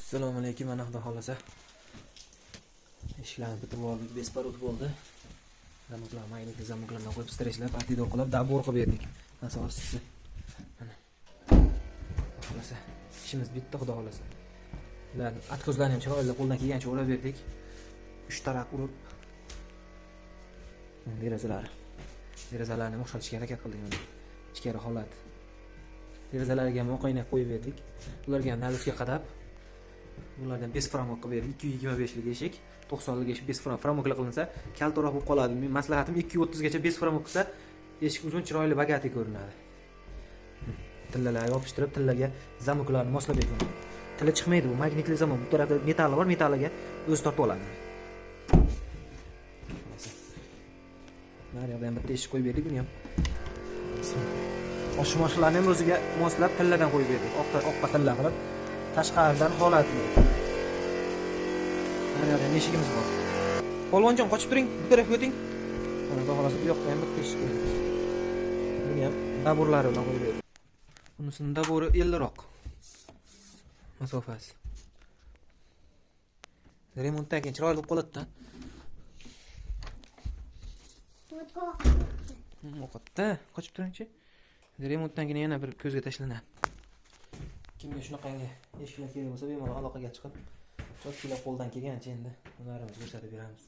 Assalomu alaykum, mana xudo xohlasa. Eshiklarni bitirib oldik, беспорог bo'ldi. Замок lar, magnitli замок lardan qo'yib, streshlab, антидор qilib, добор qilib berdik. Asosiysi. Mana. Xudo xohlasa, ishimiz bitdi, xudo xohlasa. Ularni откос larni ham chiroyli qo'ldan kelgancha urab berdik. Uch taraf urib. Mana derazalari. Derazalarni ham o'xshatishga harakat qildik mana. Ichkari holat. Derazalarga ham oq oynak qo'yib berdik. Ularga ham навеска qadab, bulardan без фрамуг qilib berdik. 225 lik eshik, 90 lik eshik без фрамуг lar qilinsa, kaltaroq bo'lib qoladi. Men maslahatim, 230 gacha без фрамуг qilsa, eshik uzun, chiroyli, богатый ko'rinadi. Tillalarga yopishtirib, tillaga замок larni moslab berdim. Tilla chiqmaydi, bu magnitli замок. Bu tarafda metalli bor, metalliga o'zi tortib oladi. Nari yoqda ham bitta eshik qo'yib berdik, buni ham. Oshmoshlarni ham o'ziga moslab tilladan qo'yib berdik. Oqqa tilla qilib, tashqaridan holatli. Nari yoqda ham eshigimiz bor. Polvonjon, qochib turing, bu tarafga o'ting. Mana, xudo xohlasa, bu yoqda ham bitta eshik qo'ydik. Buni ham добор lari bilan qo'yib berdik. Bunisini добор i 50 roq masofasi. Remontdan keyin chiroyli bo'lib qoladi-da. Ovqatda qochib turingchi. Remontdan keyin yana bir ko'zga tashlanadi. Kimga shunaqangi eshiklar kerak bo'lsa, bemalol aloqaga chiqib, cho'tkilab qo'ldan kelgancha endi hunarimizni ko'rsatib beramiz.